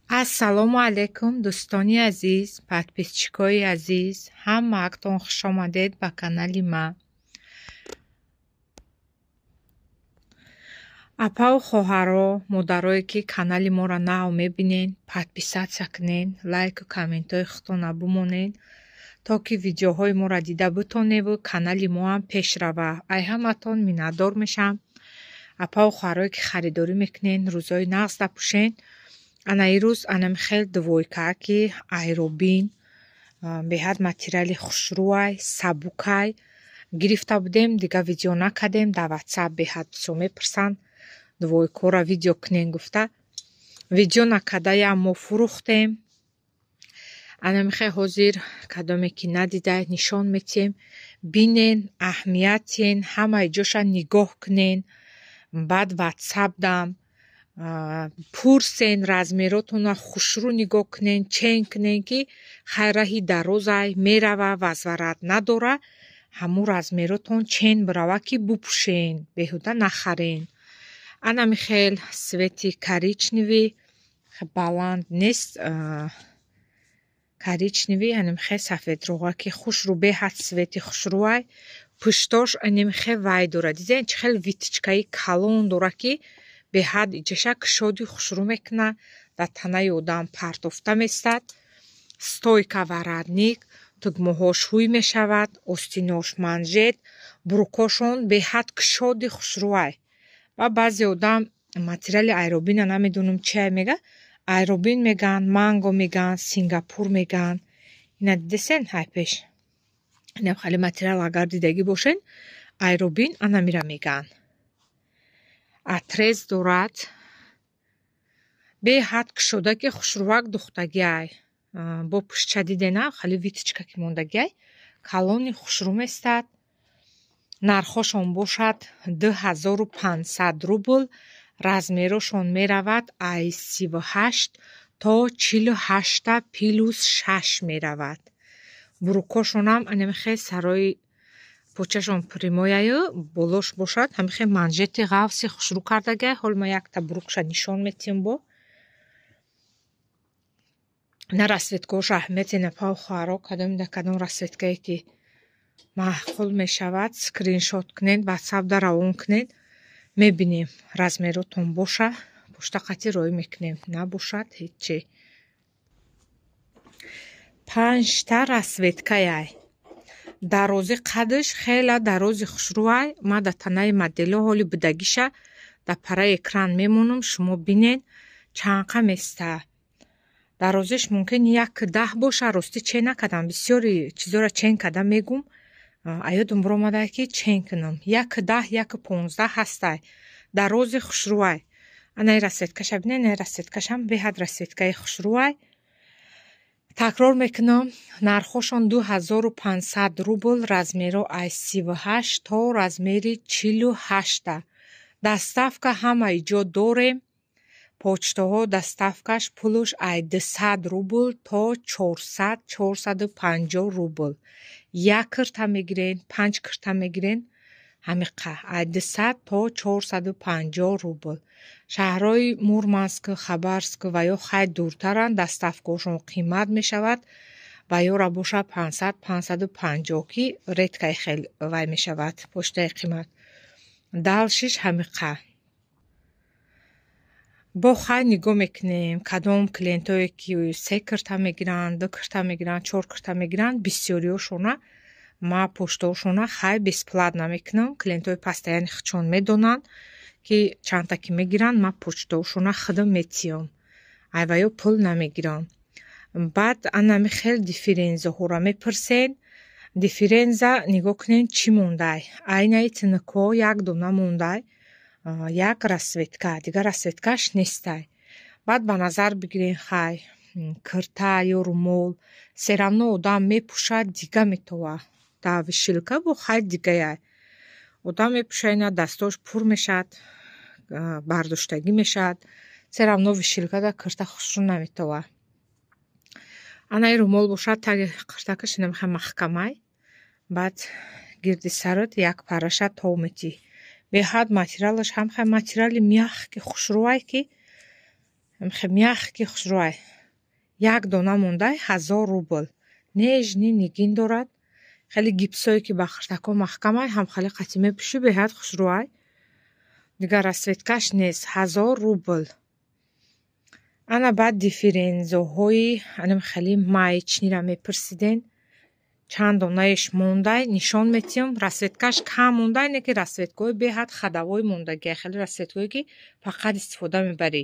Ассалому алайкум, дӯстони азиз, подписчикои азиз, ҳамаатон хушомадед ба канали ман. Апаву хоҳаро, модарое ки канали моро нав мебинен, подписаться кунен, лайку комментҳои худтонро бимонен, то ки видеоҳои моро дида битоневу канали мо ҳам пеш рава. Ай ҳамаатон миннатдор мешам. Апаву хоҳарое ки харидорӣ мекунен, рӯзҳои нағз дапӯшен. Ана ирӯз анами хел двойка ки айробин, беҳад материали хушрӯай, сабукай гирифта будем, дига видео накардем. Дар ватсап беҳад бисёр мепурсанд, двойкаро видео кунен гуфта. Видео накардаям мо фурӯхтем. Анами хел ҳозир кадоме ки надида нишон метиҳем, бинен, аҳамият тиҳен, ҳамаи ҷоша нигоҳ кунен, баъд ватсап дам пурсен, размеротонро хушрӯ нигоҳ кунен, чен кунен ки хай раҳи дарозай мерава, вазварат надора, ҳамун размеротон чен бирава ки бупӯшен, беҳуда нахарен. Анами хел цвети коричневый, баланд нест, коричневый, анами хел сафедроға ки хушрӯ, беҳад цвети хушрӯай. Пуштош анами хел вай дора, дидем чӣ хел виточкаи калон дора ки беҳад иҷаша кушоди хушрӯ мекунад, дар танаи одам партофта местад. Стойка воротник, тугмаҳош ҳуй мешавад, остинош манжет, брукошон беҳад кушоди хушрӯай. Ва баъзе одам материали айробина намедонам чия мега, айробин меган, манго меган, сингапур меган. Ина дидесен ҳай пеш. Инам хеле материал агар дидагӣ бошен, айробин анамира меган. Отрез дорад, беҳад кушода ки хушрӯвак духтагиай. Бо пуштча дидена, хеле виточка ки мондагиай, калони хушрӯ местад. Нархошон бошад 2500 рубл, размерошон меравад ай 38 то 48 плюс 6 меравад. Брукошонам анамихе сарои почашон прямояю, болош бошад ҳамихе манжети ғафси хушрӯ кардагиай. Ҳол ма якта брукша нишон метиҳем бо. На расцветкаҳош аҳамияте напав хоҳаро, кадом да кадом расцветкае ки маъқул мешавад, скриншот кунед, ватсап да равон кунед, мебинем размеротон боша, пушта қатӣ роӣ мекунем, набошад ҳеҷ. Панҷта расцветкаяй. Дарози қадаш хела дарози хушрӯай. Ма дар танаи моделҳо ҳоли будагиша дар параи экран мемонам, шумо бинед чанқа места. Дарозиш мумкин 1,10 боша, ростӣ чен накардам, бисёри чизоро чен карда мегум, аёдум биромада ки чен кунам. 1,10, 1,15 ҳастай. Дарози хушрӯай. Анаи расцветкаша бинед, анаи расцветкашам беҳад расцветкаи хушрӯай. Такрор мекунам, нархошон 2500 рубл, размеро ай 38 то размери 48. Доставка ҳамаи ҷо дорем. Почтаҳо доставкаш пулуш ай 200 рубл то 400, 450 рубл. Як кирта мегирен, 5 кирта мегирен, ҳамиқа ай 200 то 450 рубл. Шаҳрҳои Мурманск, Хабаровск ва ё хай дуртаранд, доставкаҳошон қимат мешавад ва ёра боша 500, 550 ки редкай хел вай мешавад, почтаи қимат. Далшиш ҳамиқа. Бо хай нигоҳ мекунем, кадом клиентое ки 3 кирта мегиранд, 2 кирта мегиранд, 4 кирта мегиранд, бисёриҳошона ма почтаҳошона хай бесплатно мекунам. Клиентҳои постоянни худшон медонанд ки чандта ки мегиранд, ма почтаҳошона худам метиём. Ай ва ё пул намегирам. Баъд анами хел дифферензаҳоро мепурсен. Дифференза нигоҳ кунен чӣ мондай. Айнаи тинукҳо як дона мондай, як расцветка, дигар расцветкаш нестай. Баъд ба назар бигирен хай кирта ё румол, всё равно одам мепӯшад, дига метова. Дар вешалка бо хай дигаяй. Одам мепӯшад, ина дастош пур мешавад, бардоштагӣ мешавад. Всё равно вешалкада кирта хушрӯ наметова. Анаи румол бошад, таги киртакаш инамихе маҳкамай. Баъд гирди сарат як параша тов метиҳӣ. Беҳад материалаш ҳам хай материали мягкий хушрӯай ки Мягкий, хушрӯай. Як дона мондай, 1000 рубл. Нежный нигин дорад. Хеле гипсое, ки ба хиртако маҳкамай, ҳам хеле қатӣ мепӯшӣ, беҳад хушрӯай. Дигар расцветкаш нест. 1000 рубл. Ана баъд дифферензоҳои анам хеле маечныйра мепурсиден. Чанд донаеш мондай, нишон метиҳам. Расцветкаш кам мондай, не ки расцветкаҳои беҳад ходовой мондагия, хеле расцветкое, ки фақат истифода мебарӣ.